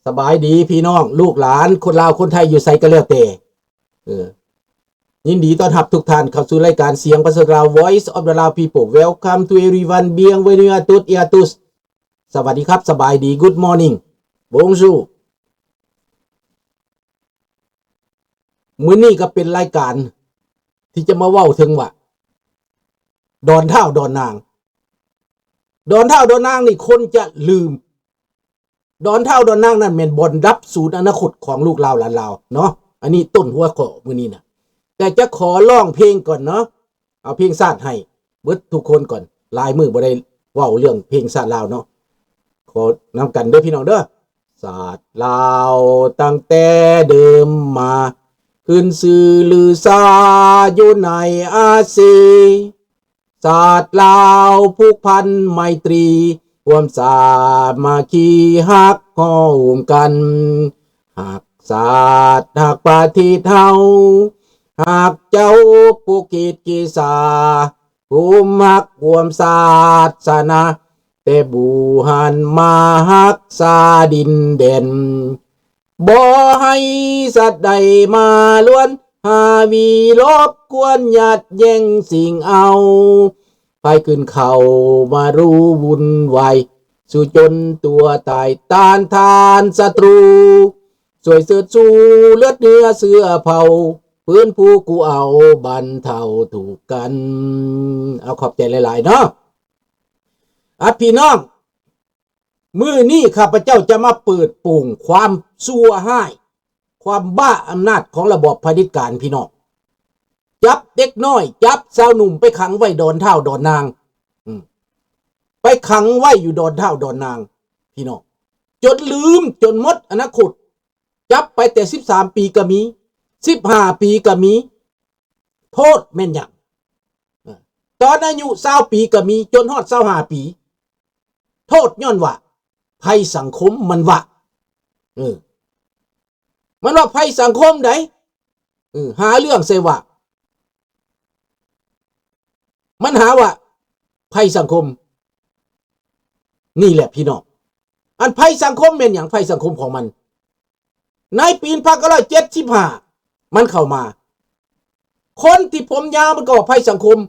ສະບາຍດີພີ່ນ້ອງ ລູກຫຼານ ຄົນລາວ ຄົນໄທ ຢູ່ໃສກໍແລ້ວແຕ່ ເອີ ຍິນດີຕ້ອນຮັບທຸກທ່ານເຂົ້າສູ່ລາຍການສຽງປະຊາຊົນລາວ Voice of the Lao People. Welcome to everyone. Bienvenue à toutes et à tous. ສະຫວັດດີຄັບ ສະບາຍດີ Good morning. Bonjour. ມື້ນີ້ກໍເປັນລາຍການທີ່ຈະມາເວົ້າເຖິງວ່າ ດອນທ້າວດອນນາງ. ດອນທ້າວດອນນາງນີ້ຄົນຈະລືມ. ດອນທ້າວດອນນາງນັ້ນແມ່ນບ່ອນດັບສູນອະນາຄົດຂອງລູກລາວຫຼານລາວເນາະ. ອັນນີ້ຕົ້ນຫົວຂໍ້ມື້ນີ້ນະ. ແຕ່ຈະຂໍຮ້ອງເພງກ່ອນເນາະ. ເອົາເພງຊາດໃຫ້ເບິດທຸກຄົນກ່ອນ. ຫຼາຍມື້ບໍ່ໄດ້ເວົ້າເລື່ອງເພງຊາດລາວເນາະ. ຂໍນຳກັນເດີພີ່ນ້ອງເດີ. ຊາດລາວຕັ້ງແຕ່ເດີມມາ ຂຶ້ນຊື່ລືຊາຢູ່ໃນອາຊີ. ຊາດລາວຜູກພັນໄມຕຣີ ຮ່ວມສາມັກຄີຮັກຫໍ່ມກັນ. ຮັກຊາດຮັກປະເທດເຮົາ ຮັກເຈົ້າຜູ້ກິດກິສາ ພູມຮັກຮ່ວມຊາດສະໜາ ແຕ່ບູຫັນມາຮັກສາດິນແດນ. ບໍ່ໃຫ້ສັດໃດມາລວນ ຫາວີລົບກວນ ຍາດແຍ່ງຊິງເອົາ. ໃຜຂຶ້ນເຂົ້າມາຮູ້ວຸ່ນວາຍ ສູ້ຈົນຕົວຕາຍ ຕ້ານທານສັດຕູ. ຊ່ວຍເຊີດຊູເລືອດເນື້ອເຊື້ອເຜົ່າ ຟື້ນຟູກູ້ເອົາບັນເທົາທຸກກັນ. ເອົາ ຂອບໃຈຫຼາຍໆເນາະ. ອ່ະ ພີ່ນ້ອງ ມື້ນີ້ຂ້າພະເຈົ້າຈະມາເປີດໂປງຄວາມຊົ່ວຮ້າຍ ຄວາມບ້າອຳນາດຂອງລະບອບຜະເດັດການ ພີ່ນ້ອງ. ຈັບເດັກນ້ອຍ ຈັບຊາວໜຸ່ມໄປຂັງໄວ້ດອນທ້າວດອນນາງ ອືມ ໄປຂັງໄວ້ຢູ່ດອນທ້າວດອນນາງ ພີ່ນ້ອງ ຈົນລືມ ຈົນໝົດອະນາຄົດ. ຈັບໄປແຕ່ສິບສາມປີກໍມີ ສິບຫ້າປີກໍມີ. ໂທດແມ່ນຫຍັງ? ເອີ ຕອນອາຍຸຊາວປີກໍມີ ຈົນຮອດຊາວຫ້າປີ. ໂທດຍ້ອນວ່າໄພສັງຄົມມັນວ່າ ເອີ ມັນວ່າໄພສັງຄົມໃດ໋ ເອີ ຫາເລື່ອງໃສ່ວ່າ ມັນຫາວ່າໄພສັງຄົມ. ນີ້ແຫຼະພີ່ນ້ອງ ອັນໄພສັງຄົມແມ່ນຫຍັງ? ໄພສັງຄົມຂອງມັນ ໃນປີໜຶ່ງພັນເກົ້າຮ້ອຍເຈັດສິບຫ້າ ມັນເຂົ້າມາ ຄົນທີ່ຜົມຍາວມັນກໍວ່າໄພສັງຄົມ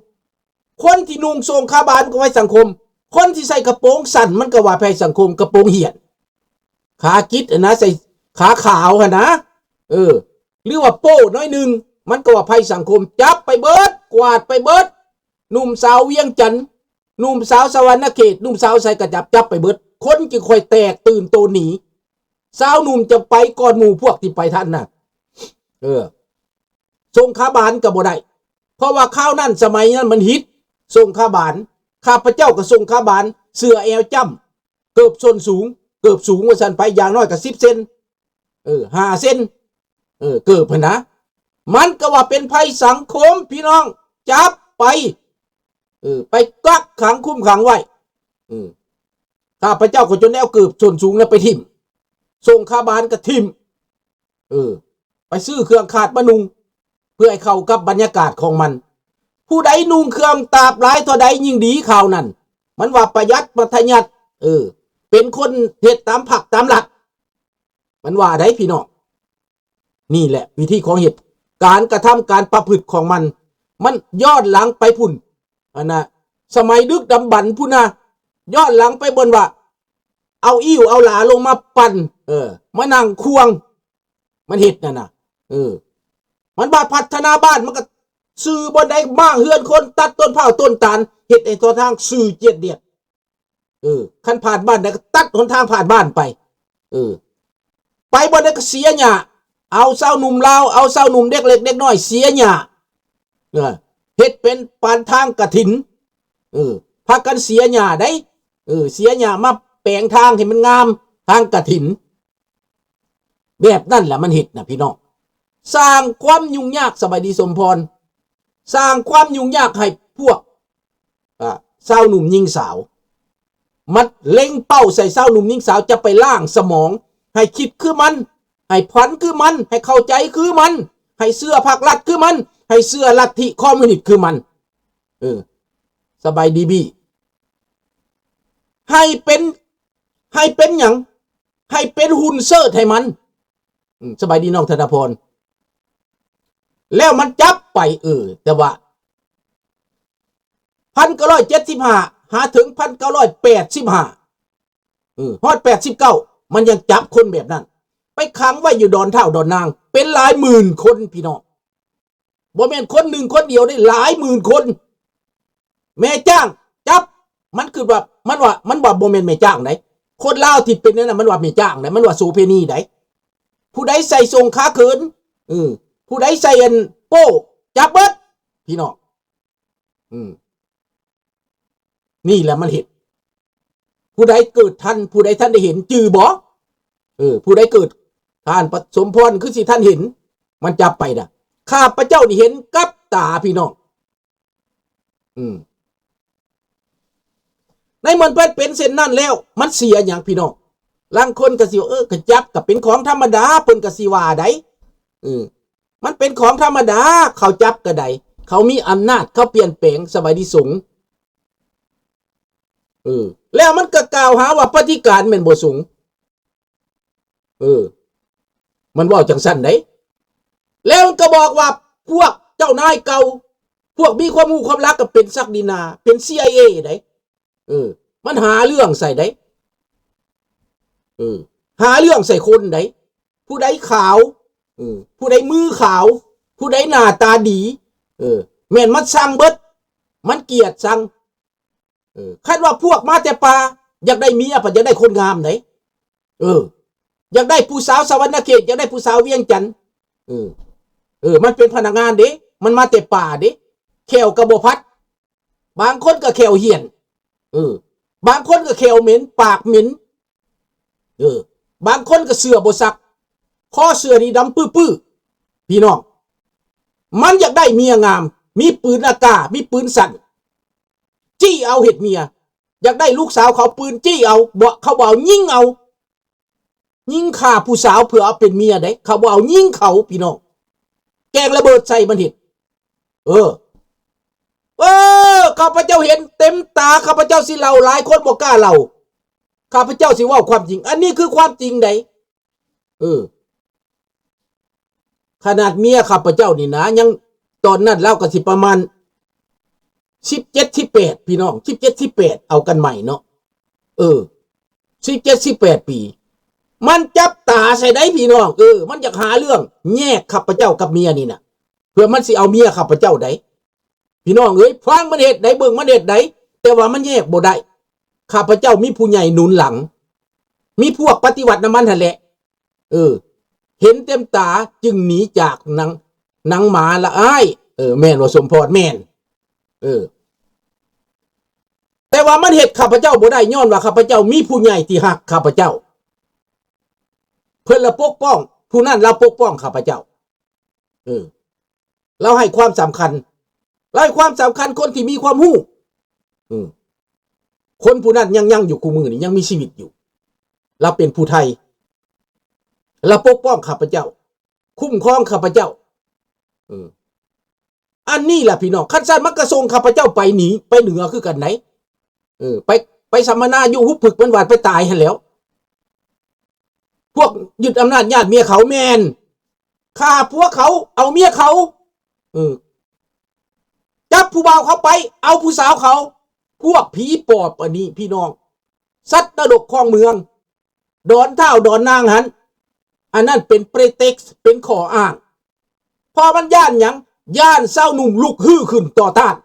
ຄົນທີ່ນຸ່ງໂສ້ງຂາບານມັນກໍໄພສັງຄົມ ຄົນທີ່ໃສ່ກະໂປງສັ້ນມັນກໍວ່າໄພສັງຄົມ ກະໂປງຫ້ຽນ ຂາກິດຫັ້ນນະ ໃສ່ຂາຂາວຫັ້ນນະ ເອີ ຫຼືວ່າໂປ້ໜ້ອຍໜຶ່ງ ມັນກໍວ່າໄພສັງຄົມ. ຈັບໄປເບິດ ກວາດໄປເບິດ ໜຸ່ມສາວວຽງຈັນ ໜຸ່ມສາວສະຫວັນນະເຂດ ໜຸ່ມສາວໄຊກະຈັບ ຈັບໄປເບິດ ຄົນຈຶ່ງຄ່ອຍແຕກຕື່ນໂຕນໜີ. ຊາວໜຸ່ມຈະໄປກ່ອນໝູ່ພວກທີ່ໄປທັນນະ ເອີ ສົ່ງຂາບານກໍບໍ່ໄດ້ ເພາະວ່າຄາວນັ້ນສະໄໝນັ້ນມັນຮິດ ສົ່ງຂາບານ ຂ້າພະເຈົ້າກໍສົ່ງຂາບານ ເສື້ອແອວຈ້ຳ ເກີບສົ້ນສູງ ເກີບສູງວ່າຊັ້ນໄປ ຢ່າງໜ້ອຍກໍສິບເຊັນ ເອີ ຫ້າເຊັນ ເອີ ເກີບຫັ້ນນະ ມັນກໍວ່າເປັນໄພສັງຄົມ ພີ່ນ້ອງ ຈັບໄປ ເອີ ໄປກັກຂັງຄຸມຂັງໄວ້ ເອີ ຂ້າພະເຈົ້າກໍຈົນໄດ້ເອົາເກີບສົ້ນສູງນັ້ນໄປຖິ້ມ ສົ່ງຂາບານກໍຖິ້ມ ເອີ ໄປຊື້ເຄື່ອງຂາດມານຸ່ງ ເພື່ອໃຫ້ເຂົ້າກັບບັນຍາກາດຂອງມັນ. ຜູ້ໃດນຸ່ງເຄື່ອງຕາບຫຼາຍເທົ່າໃດຍິ່ງດີ ຄາວນັ້ນ ມັນວ່າປະຢັດມັດທະຍັດ ເອີ ເປັນຄົນເຮັດຕາມພັກຕາມລັດ ມັນວ່າໃດ໋ພີ່ນ້ອງ. ນີ້ແຫຼະວິທີຂອງເຮັດ ການກະທຳ ການປະພຶດຂອງມັນ ມັນຍ້ອນຫຼັງໄປພຸ້ນ ອັນນະ ສະໄໝດຶກດຳບັນພຸ້ນນະ ຍ້ອນຫຼັງໄປບ່ອນວ່າ ເອົາອີ່ວເອົາຫຼາລົງມາປັ່ນ ເອີ ມານັ່ງຄວງ ມັນເຮັດນັ້ນນະ ເອີ ມັນວ່າພັດທະນາບ້ານ ມັນກໍຊື້ບ່ອນໃດ ມ້າງເຮືອນຄົນ ຕັດຕົ້ນພ້າວຕົ້ນຕານ ເຮັດໃຫ້ທົ່ວທາງຊື່ຈຽດດຽດ ເອີ ຄັນຜ່ານບ້ານໃດກໍຕັດຫົນທາງຜ່ານບ້ານໄປ ເອີ ໄປບ່ອນໃດກໍເສຍຫຍ້າ ເອົາຊາວໜຸ່ມລາວ ເອົາຊາວໜຸ່ມເດັກເລັກເດັກນ້ອຍເສຍຫຍ້າ ເອີ ເຮັດເປັນປານທາງກະຖິນ ເອີ ພາກັນເສຍຫຍ້າໃດ໋ ເອີ ເສຍຫຍ້າມາແປງທາງໃຫ້ມັນງາມ ທາງກະຖິນ. ແບບນັ້ນແຫຼະມັນເຮັດນະພີ່ນ້ອງ ສ້າງຄວາມຫຍຸ້ງຍາກ ສະບາຍດີສົມພອນ ສ້າງຄວາມຫຍຸ້ງຍາກໃຫ້ພວກ ອາ ຊາວໜຸ່ມຍິງສາວ ມັນເລັງເປົ້າໃສ່ຊາວໜຸ່ມຍິງສາວ ຈະໄປລ້າງສະໝອງ ໃຫ້ຄິດຄືມັນ ໃຫ້ຝັນຄືມັນ ໃຫ້ເຂົ້າໃຈຄືມັນ ໃຫ້ເຊື່ອພັກລັດຄືມັນ ໃຫ້ເຊື່ອລັດທິຄອມມິວນິດຄືມັນ ເອີ ສະບາຍດີບີ ໃຫ້ເປັນ ໃຫ້ເປັນຫຍັງ? ໃຫ້ເປັນຫຸ້ນເຊີດໃຫ້ມັນ. ອືມ ສະບາຍດີນ້ອງທະນະພອນ. ແລ້ວມັນຈັບໄປ ເອີ ແຕ່ວ່າ ພັນເກົ້າຮ້ອຍເຈັດສິບຫ້າ ຫາເຖິງພັນເກົ້າຮ້ອຍແປດສິບຫ້າ ເອີ ຮອດແປດສິບເກົ້າ ມັນຍັງຈັບຄົນແບບນັ້ນ ໄປຂັງໄວ້ຢູ່ດອນທ້າວດອນນາງ ເປັນຫຼາຍໝື່ນຄົນພີ່ນ້ອງ. ບໍ່ແມ່ນຄົນໜຶ່ງຄົນດຽວເດ້ ຫຼາຍໝື່ນຄົນ. ແມ່ຈ້າງຈັບ ມັນຄືວ່າ ມັນວ່າ ມັນວ່າບໍ່ແມ່ນແມ່ຈ້າງໃດ໋. ຄົນລາວທີ່ເປັນແນວນັ້ນ ມັນວ່າແມ່ຈ້າງໃດ໋ ມັນວ່າໂສເພນີໃດ໋. ຜູ້ໃດໃສ່ສົ້ງຂາເຂີນ ເອີ ຜູ້ໃດໃສ່ອັນໂປ້ ຈັບເບິດ ພີ່ນ້ອງ. ອືມ ນີ້ແຫຼະມັນເຮັດ. ຜູ້ໃດເກີດທັນ ຜູ້ໃດທັນໄດ້ເຫັນ ຈື່ບໍ່? ເອີ ຜູ້ໃດເກີດ ທ່ານປະສົມພອນຄືຊິທັນເຫັນ ມັນຈັບໄປນະ. ຂ້າພະເຈົ້ານີ້ເຫັນກັບຕາພີ່ນ້ອງ. ອືມ ໃນເມື່ອມັນເປັນເຊັ່ນນັ້ນແລ້ວ ມັນເສຍຫຍັງພີ່ນ້ອງ? ລາງຄົນກໍຊິວ່າ ເອີ ກໍຈັບກໍເປັນຂອງທຳມະດາ ເພິ່ນກໍຊິວ່າໃດ໋. ເອີ ມັນເປັນຂອງທຳມະດາ ເຂົາຈັບກໍໄດ້ ເຂົາມີອຳນາດ ເຂົາປ່ຽນແປງ. ສະບາຍດີສົງ. ເອີ ແລ້ວມັນກໍກ່າວຫາວ່າປະຕິການແມ່ນບໍ່ສົງ? ເອີ ມັນເວົ້າຈັ່ງຊັ້ນໃດ໋. ແລ້ວມັນກໍບອກວ່າພວກເຈົ້ານາຍເກົ່າ ພວກມີຄວາມຮູ້ຄວາມລັກກໍເປັນສັກດິນາ ເປັນ ຊີໄອເອ ໃດ໋. ເອີ ມັນຫາເລື່ອງໃສ່ໃດ໋. ເອີ ຫາເລື່ອງໃສ່ຄົນໃດ໋. ຜູ້ໃດຂາວ ເອີ ຜູ້ໃດມືຂາວ ຜູ້ໃດໜ້າຕາດີ ເອີ ແມ່ນມັນຊັງເບິດ ມັນກຽດຊັງ. ເອີ ຄັນວ່າພວກມາແຕ່ປ່າ ຢາກໄດ້ເມຍ ພັດຢາກໄດ້ຄົນງາມໃດ໋. ເອີ ຢາກໄດ້ຜູ້ສາວສະຫວັນນະເຂດ ຢາກໄດ້ຜູ້ສາວວຽງຈັນ. ເອີ ເອີ ມັນເປັນພະນັກງານເດ້ ມັນມາແຕ່ປ່າເດ້ ແຂ້ວກໍບໍ່ພັດ. ບາງຄົນກໍແຂ້ວຫ້ຽນ ເອີ ບາງຄົນກໍແຂ້ວເໝັນ ປາກເໝັນ ເອີ ບາງຄົນກໍເສື້ອບໍ່ຊັກ ຄໍເສື້ອນີ້ດຳປຶໆ ພີ່ນ້ອງ. ມັນຢາກໄດ້ເມຍງາມ ມີປືນອາກາ ມີປືນສັ້ນ ຈີ້ເອົາເຮັດເມຍ. ຢາກໄດ້ລູກສາວເຂົາ ປືນຈີ້ເອົາ ບໍ່ ເຂົາບໍ່ເອົາ ຍິງເອົາ. ຍິງຂ້າຜູ້ສາວເພື່ອເອົາເປັນເມຍໃດ໋ ເຂົາບໍ່ເອົາ ຍິງເຂົາ ພີ່ນ້ອງ ແກງລະເບີດໃສ່ມັນເຮັດ. ເອີ ເອີ ຂ້າພະເຈົ້າເຫັນເຕັມຕາ ຂ້າພະເຈົ້າຊິເລົ່າ ຫຼາຍຄົນບໍ່ກ້າເລົ່າ ຂ້າພະເຈົ້າຊິເວົ້າຄວາມຈິງ ອັນນີ້ຄືຄວາມຈິງໃດ໋. ເອີ ຂະໜາດເມຍຂ້າພະເຈົ້ານີ້ນະ ຍັງ ຕອນນັ້ນລາວກໍຊິປະມານສິບເຈັດ ສິບແປດ ພີ່ນ້ອງ ສິບເຈັດ ສິບແປດ ເອົາກັນໃໝ່ເນາະ. ເອີ ສິບເຈັດ ສິບແປດປີ ມັນຈັບຕາໃສ່ໃດ໋ ພີ່ນ້ອງ. ເອີ ມັນຢາກຫາເລື່ອງແຍກຂ້າພະເຈົ້າກັບເມຍນີ້ນະ ເພື່ອມັນຊິເອົາເມຍຂ້າພະເຈົ້າໃດ໋. ພີ່ນ້ອງເອີຍ ຟັງມັນເຮັດໃດ໋ ເບິ່ງມັນເຮັດໃດ໋ ແຕ່ວ່າມັນແຍກບໍ່ໄດ້. ຂ້າພະເຈົ້າມີຜູ້ໃຫຍ່ໜູນຫຼັງ ມີພວກປະຕິວັດນຳມັນຫັ້ນແຫຼະ. ເອີ ເຫັນເຕັມຕາຈຶ່ງໜີຈາກໜັງ ໜັງໝາລະອາຍ. ເອີ ແມ່ນບໍ່ສົມພອນ? ແມ່ນ. ເອີ ແຕ່ວ່າມັນເຮັດຂ້າພະເຈົ້າບໍ່ໄດ້ ຍ້ອນວ່າຂ້າພະເຈົ້າມີຜູ້ໃຫຍ່ທີ່ຮັກຂ້າພະເຈົ້າ ເພິ່ນລະປົກປ້ອງ ຜູ້ນັ້ນລະປົກປ້ອງຂ້າພະເຈົ້າ. ເອີ ລາວໃຫ້ຄວາມສຳຄັນ ລາວໃຫ້ຄວາມສຳຄັນຄົນທີ່ມີຄວາມຮູ້. ເອີ ຄົນຜູ້ນັ້ນຍັງ ຍັງຢູ່ ຄູ່ມື້ນີ້ຍັງມີຊີວິດຢູ່ ລາວເປັນຜູ້ໄທ ລາວປົກປ້ອງຂ້າພະເຈົ້າ ຄຸ້ມຄອງຂ້າພະເຈົ້າ. ເອີ ອັນນີ້ລະພີ່ນ້ອງ ຄັນຊັ້ນມັນກໍສົ່ງຂ້າພະເຈົ້າໄປໜີ ໄປເໜືອຄືກັນໃດ໋. ເອີ ໄປ ໄປສຳມະນາຢູ່ຫຸບຜຶກ ມັນວ່າໄປຕາຍຫັ້ນແຫຼ້ວ. ພວກຍຶດອຳນາດຍາດເມຍເຂົາ ແມ່ນຂ້າພວກເຂົາ ເອົາເມຍເຂົາ. ເອີ ຈັບຜູ້ບ່າວເຂົາໄປ ເອົາຜູ້ສາວເຂົາ. ພວກຜີປອບອັນນີ້ພີ່ນ້ອງ ສັດນະລົກຄອງເມືອງ ດອນທ້າວດອນນາງຫັ້ນ ອັນນັ້ນເປັນ pretext ເປັນຂໍ້ອ້າງ. ເພາະມັນຢ້ານຫຍັງ? ຢ້ານຊາວໜຸ່ມລຸກຮືຂຶ້ນຕໍ່ຕ້ານ.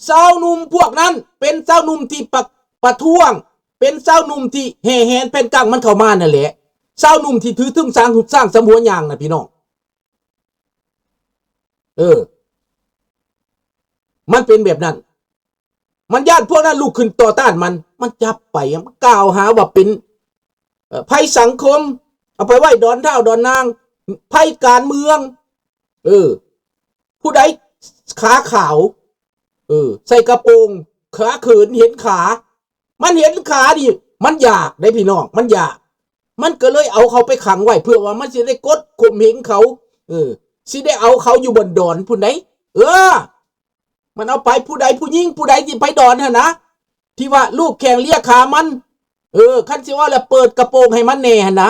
ຊາວໜຸ່ມພວກນັ້ນເປັນຊາວໜຸ່ມທີ່ປະ ປະທ້ວງ ເປັນຊາວໜຸ່ມທີ່ແຫ່ແຫນແຜ່ນກັ້ງມັນເຂົ້າມານັ້ນແຫຼະ. ຊາວໜຸ່ມທີ່ຖືທຸງຊ້າງ ສາງສຳຫົວຍາງນະພີ່ນ້ອງ. ເອີ ມັນເປັນແບບນັ້ນ. ມັນຢ້ານພວກນັ້ນລຸກຂຶ້ນຕໍ່ຕ້ານມັນ ມັນຈັບໄປ ມັນກ່າວຫາວ່າເປັນ ເອີ ໄພສັງຄົມ ເອົາໄປໄວ້ດອນທ້າວດອນນາງ ໄພການເມືອງ. ເອີ ຜູ້ໃດຂາຂາວ ເອີ ໃສ່ກະໂປງ ຂາເຂີນ ເຫັນຂາ ມັນເຫັນຂານີ້ ມັນຢາກເດ້ພີ່ນ້ອງ ມັນຢາກ. ມັນກໍເລີຍເອົາເຂົາໄປຂັງໄວ້ ເພື່ອວ່າມັນຊິໄດ້ກົດຂົ່ມເຫງເຂົາ ເອີ ຊິໄດ້ເອົາເຂົາຢູ່ບ່ອນດອນພຸ້ນໃດ໋. ເອີ ມັນເອົາໄປ ຜູ້ໃດ ຜູ້ຍິງຜູ້ໃດທີ່ໄປດອນຫັ້ນນະ ທີ່ວ່າລູບແຂ້ງເລຍຂາມັນ ເອີ ຄັນຊິເວົ້າແລ້ວເປີດກະໂປງໃຫ້ມັນແດ່ຫັ້ນນະ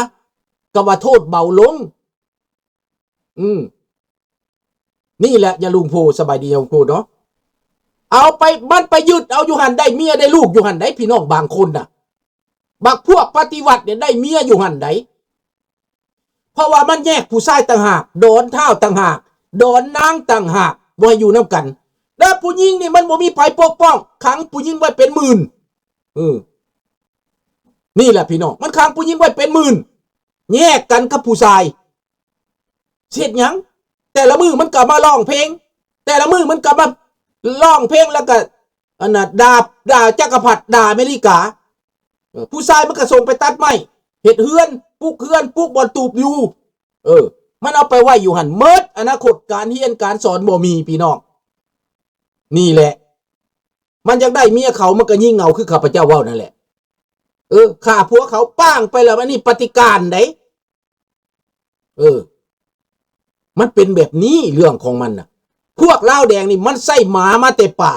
ກໍວ່າໂທດເບົາລົງ. ອືມ ນີ້ແຫຼະ ຍາລຸງໂພ ສະບາຍດີຍາລຸງໂພເນາະ. ເອົາໄປ ມັນໄປຍຶດເອົາຢູ່ຫັ້ນ ໄດ້ເມຍໄດ້ລູກຢູ່ຫັ້ນໃດ໋ ພີ່ນ້ອງບາງຄົນນະ. ບັກພວກປະຕິວັດນີ້ໄດ້ເມຍຢູ່ຫັ້ນໃດ໋ ເພາະວ່າມັນແຍກຜູ້ຊາຍຕ່າງຫາກ ດອນທ້າວຕ່າງຫາກ ດອນນາງຕ່າງຫາກ ບໍ່ໃຫ້ຢູ່ນຳກັນ. ແລ້ວຜູ້ຍິງນີ້ມັນບໍ່ມີໃຜປົກປ້ອງ ຂັງຜູ້ຍິງໄວ້ເປັນໝື່ນ. ເອີ ນີ້ແຫຼະພີ່ນ້ອງ ມັນຂັງຜູ້ຍິງໄວ້ເປັນໝື່ນ ແຍກກັນກັບຜູ້ຊາຍ. ເຮັດຫຍັງ? ແຕ່ລະມື້ມັນກໍມາຮ້ອງເພງ ແຕ່ລະມື້ມັນກໍມາຮ້ອງເພງ ແລ້ວກໍ ອັນນ່າ ດ່າ ດ່າຈັກກະພັດ ດ່າອາເມລິກາ. ເອີ ຜູ້ຊາຍມັນກໍສົ່ງໄປຕັດໄມ້ ເຮັດເຮືອນ ປຸກເຮືອນ ປຸກບ່ອນຕູບຢູ່. ເອີ ມັນເອົາໄປໄວ້ຢູ່ຫັ້ນໝົດ ອະນາຄົດການຮຽນການສອນບໍ່ມີ ພີ່ນ້ອງ. ນີ້ແຫຼະ ມັນຢາກໄດ້ເມຍເຂົາ ມັນກໍຍິງເອົາ ຄືຂ້າພະເຈົ້າເວົ້ານັ້ນແຫຼະ. ເອີ ຂ້າຜົວເຂົາ ປ້າງໄປແລ້ວ ອັນນີ້ປະຕິການໃດ໋. ເອີ ມັນເປັນແບບນີ້ເລື່ອງຂອງມັນນະ. ພວກລາວແດງນີ້ມັນໃຊ້ໝາມາແຕ່ປ່າ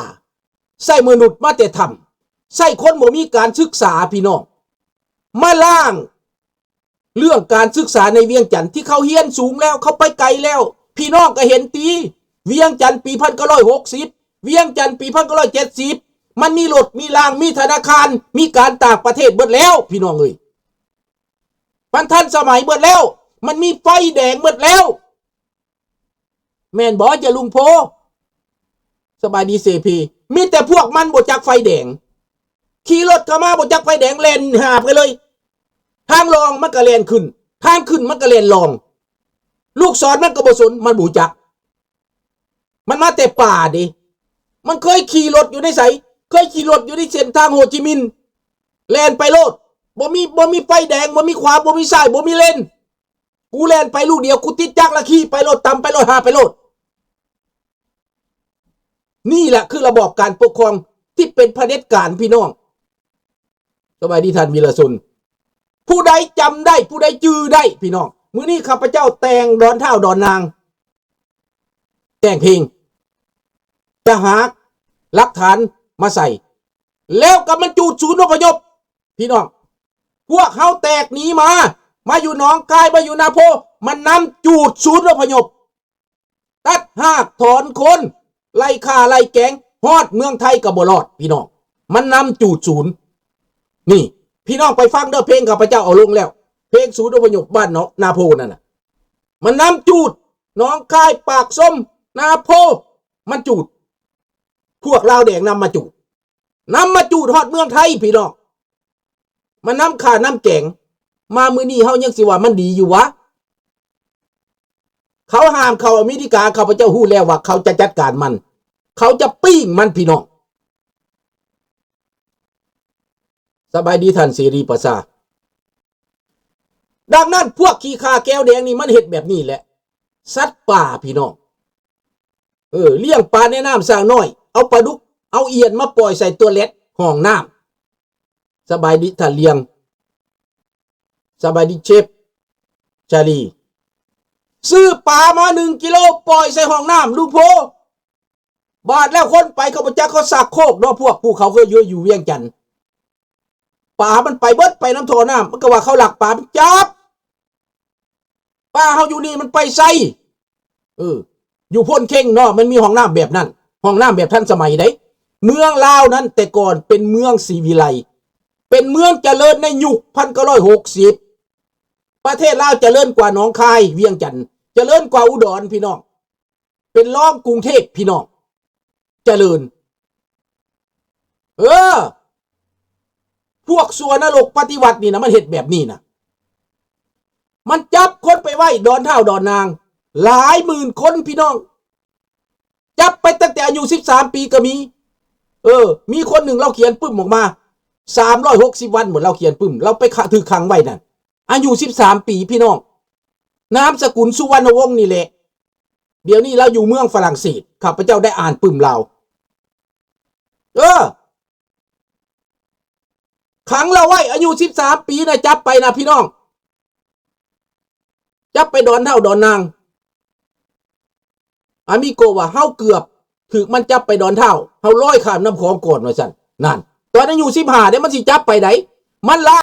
ໃຊ້ມະນຸດມາແຕ່ຖ້ຳ ໃຊ້ຄົນບໍ່ມີການສຶກສາ ພີ່ນ້ອງ ມາລ້າງເລື່ອງການສຶກສາໃນວຽງຈັນ ທີ່ເຂົາຮຽນສູງແລ້ວ ເຂົາໄປໄກແລ້ວ. ພີ່ນ້ອງກໍເຫັນຕິ ວຽງຈັນປີພັນເກົ້າຮ້ອຍຫົກສິບ ວຽງຈັນປີພັນເກົ້າຮ້ອຍເຈັດສິບ ມັນມີລົດມີລາງ ມີທະນາຄານ ມີການຕ່າງປະເທດເບິດແລ້ວ ພີ່ນ້ອງເອີຍ. ມັນທັນສະໄໝເບິດແລ້ວ ມັນມີໄຟແດງເບິດແລ້ວ ແມ່ນບໍ່ ຍາລຸງໂພ? ສະບາຍດີເສພີ. ມີແຕ່ພວກມັນບໍ່ຈັກໄຟແດງ ຂີ່ລົດເຂົ້າມາບໍ່ຈັກໄຟແດງ ແລ່ນຫາໄປເລີຍ. ທາງລ່ອງມັນກໍແລ່ນຂຶ້ນ ທາງຂຶ້ນມັນກໍແລ່ນລ່ອງ. ລູກສອນມັນກໍບໍ່ສົນ ມັນບໍ່ຮູ້ຈັກ. ມັນມາແຕ່ປ່າເດ້ ມັນເຄີຍຂີ່ລົດຢູ່ໃນໃສ? ເຄີຍຂີ່ລົດຢູ່ໃນເສັ້ນທາງໂຮຈິມິນ ແລ່ນໄປໂລດ ບໍ່ມີ ບໍ່ມີໄຟແດງ ບໍ່ມີຂວາ ບໍ່ມີຊ້າຍ ບໍ່ມີເລນ. ກູແລ່ນໄປລູກດຽວ ກູຕິດຈັກລະຂີ່ໄປໂລດ ຕຳໄປໂລດ ຫາໄປໂລດ. ນີ້ແຫຼະຄືລະບອບການປົກຄອງທີ່ເປັນຜະເດັດການ ພີ່ນ້ອງ. ສະບາຍດີທ່ານວິລະຊົນ. ຜູ້ໃດຈຳໄດ້ ຜູ້ໃດຈື່ໄດ້ ພີ່ນ້ອງ, ມື້ນີ້ຂ້າພະເຈົ້າແຕ່ງດອນທ້າວດອນນາງ ແຕ່ງເພງ ຈະຫາຫຼັກຖານມາໃສ່ ແລ້ວກໍມັນຈູດສູນອົບພະຍົບ ພີ່ນ້ອງ. ພວກເຮົາແຕກໜີມາ ມາຢູ່ໜອງຄາຍ ມາຢູ່ນາໂພ ມັນນຳຈູດສູນອົບພະຍົບ ຕັດຮາກຖອນໂຄນ ໄລ່ຂ້າໄລ່ແກງ ຮອດເມືອງໄທກໍບໍ່ລອດ ພີ່ນ້ອງ. ມັນນຳຈູດສູນ. ນີ້ ພີ່ນ້ອງໄປຟັງເດີ ເພງຂ້າພະເຈົ້າເອົາລົງແລ້ວ ເພງສູນອົບພະຍົບບ້ານເນາະ ນາໂພນັ້ນນະ. ມັນນຳຈູດ ໜອງຄາຍ ປາກຊົມ ນາໂພ ມັນຈູດ. ພວກລາວແດງນຳມາຈູດ ນຳມາຈູດຮອດເມືອງໄທ ພີ່ນ້ອງ. ມານຳຂ້ານຳແກງ ມາມື້ນີ້ເຮົາຍັງຊິວ່າມັນດີຢູ່ຫວາ? ເຂົາຫ້າມເຂົ້າອາເມລິກາ ຂ້າພະເຈົ້າຮູ້ແລ້ວວ່າເຂົາຈະຈັດການມັນ ເຂົາຈະປີ້ງມັນ ພີ່ນ້ອງ. ສະບາຍດີທ່ານເສລີປະຊາ. ດັ່ງນັ້ນພວກຂີ້ຂ້າແກ້ວແດງນີ້ມັນເຮັດແບບນີ້ແຫຼະ. ສັດປ່າ ພີ່ນ້ອງ ເອີ ລ້ຽງປາໃນນ້ຳສ້າງນ້ອຍ ເອົາປາດຸກ ເອົາອຽນມາປ່ອຍໃສ່ຕົວແລັດຫ້ອງນ້ຳ. ສະບາຍດີທ່ານລຽງ ສະບາຍດີເຊຟຊາລີ. ຊື້ປາມາໜຶ່ງກິໂລ ປ່ອຍໃສ່ຫ້ອງນ້ຳລູກໂພ. ບາດແລ້ວຄົນໄປເຂົາບໍ່ຈັກ ເຂົາຊັກໂຄກເນາະ ພວກຜູ້ເຂົາເຄີຍຢູ່ ຢູ່ວຽງຈັນ. ປາມັນໄປເບິດ ໄປນຳທໍ່ນ້ຳ ມັນກໍວ່າເຂົາລັກປາ ມັນຈັບ. ປາເຮົາຢູ່ນີ້ມັນໄປໃສ? ເອີ ຢູ່ໂພນເຄັງເນາະ ມັນມີຫ້ອງນ້ຳແບບນັ້ນ ຫ້ອງນ້ຳແບບທັນສະໄໝເດ້. ເມືອງລາວນັ້ນແຕ່ກ່ອນເປັນເມືອງສີວິໄລ ເປັນເມືອງຈະເລີນໃນຍຸກພັນເກົ້າຮ້ອຍຫົກສິບ. ປະເທດລາວຈະເລີນກວ່າໜອງຄາຍ ວຽງຈັນ ຈະເລີນກວ່າອຸດອນ ພີ່ນ້ອງ. ເປັນລອງກຸງເທບ ພີ່ນ້ອງ ຈະເລີນ. ເອີ ພວກຊົ່ວນະລົກປະຕິວັດນີ້ນະ ມັນເຮັດແບບນີ້ນະ. ມັນຈັບຄົນໄປໄວ້ດອນທ້າວດອນນາງ ຫຼາຍໝື່ນຄົນ ພີ່ນ້ອງ. ຈັບໄປຕັ້ງແຕ່ອາຍຸສິບສາມປີກໍມີ. ເອີ ມີຄົນໜຶ່ງລາວຂຽນປຶ້ມອອກມາ ສາມຮ້ອຍຫົກສິບວັນໝົດ ລາວຂຽນປຶ້ມ ລາວໄປຂະ ຖືກຂັງໄວ້ນັ້ນ ອາຍຸສິບສາມປີ ພີ່ນ້ອງ. ນາມສະກຸນສຸວັນນະວົງນີ້ແຫຼະ. ດຽວນີ້ລາວຢູ່ເມືອງຝຣັ່ງເສດ ຂ້າພະເຈົ້າໄດ້ອ່ານປຶ້ມລາວ. ເອີ ຂັງລາວໄວ້ອາຍຸສິບສາມປີນະ ຈັບໄປນະ ພີ່ນ້ອງ. ຈັບໄປດອນທ້າວດອນນາງ. ອາມິໂກວ່າ ເຮົາເກືອບຖືກມັນຈັບໄປດອນທ້າວ ເຮົາລອຍຂ້າມນ້ຳຂອງກ່ອນ ວ່າຊັ້ນ. ນັ້ນ ຕອນອາຍຸສິບຫ້າເດ້ ມັນຊິຈັບໄປໃດ? ມັນຫຼາຍ